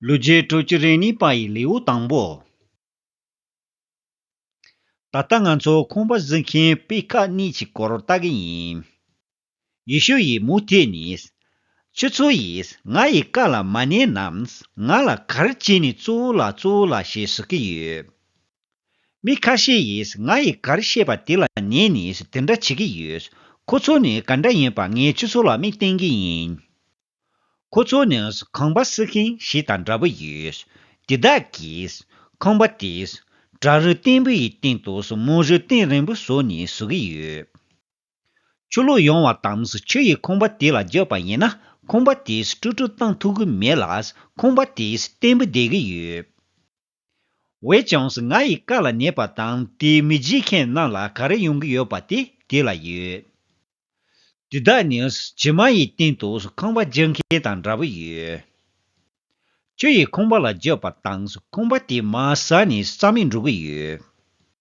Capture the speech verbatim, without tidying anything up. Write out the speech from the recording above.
ལོ་རྒྱུས་དྲུག་ཅུ་རེ་གཉིས་པ་ཡི་ལེའུ་དང་པོ། ད་ལྟ་ང་ཚོ་ཁང་པ་བཟོ་མཁན་པེ་ཁ་གཉིས་ཀྱི་སྐོར་ལྟ་གི་ཡིན། ཡེ་ཤུ་ཡིས་མུ་མཐུད་ནས། ཁྱོད་ཚོ་ཡིས་ང་ཡི་བཀའ་ལ་མ་ཉན་ནམ། ང་ལ་ག་རེ་བྱས་ནས་གཙོ་བོ་ལགས་གཙོ་བོ་ལགས་ཞེས་ཟེར་གི་ཡོད། མི་ཁ་ཤས་ཡིས་ང་ཡིས་ག་རེ་བཤད་པ་དེ་ལ་ཉན་ནས་དེ་འདྲ་བྱེད་ཀྱི་ཡོད། ཁོ་ཚོ་ནི་ག་འདྲ་ཡིན་པ་ངས་ཁྱོད་ཚོ་ལ་མིག་བསྟན་གྱི་ཡིན། ཁོ་ཚོ་ནི་ཁང་པ་བསིལ་མཁན་ཞིག་དང་འདྲ་པོ་ཡོད། དེ་དག་གིས་ཁང་པ་དེས་བྲག་རི་བརྟན་པོ་ཡི་སྟེང་དུ་མུ་རི་གཏིང་རིང་པོ་བཟོ་ནས་བཟོ་གི་ཡོད། ཆུ་ལོག་ཡོང་བ་དང་ཆུ་ཡིས་ཁང་པ་དེ་ལ་བརྒྱབ་པ་ཡིན་ན། ཁང་པ་དེས་དཀྲུག་དཀྲུག་བཏང་ཐུབ་ཀྱི་མེད་ལ། ཁང་པ་དེས་བརྟན་པོ་བསྡད་ཀྱི་ཡོད། འོན་ཀྱང་ང་ཡི་བཀའ་ལ་ཉན་པ་དང་དེ་མི་བྱེད་མཁན་རྣམས་ལ་ག་རེ་ཡོང་གི་ཡོད་པ་དེ་དེ་ལ་ཡོད། དེ་དག་ནི་བྱེ་མ་ཡི་སྟེང་དུ་ཁང་པ་རྒྱག་མཁན་དང་འདྲ་པོ་ཡོད། ཆུ་ཡིས་ཁང་པ་ལ་བརྒྱབ་པ་དང་ཁང་པ་དེ་མར་ཟག་ནས་རྩ་མེད་འགྲོ་གི་ཡོད།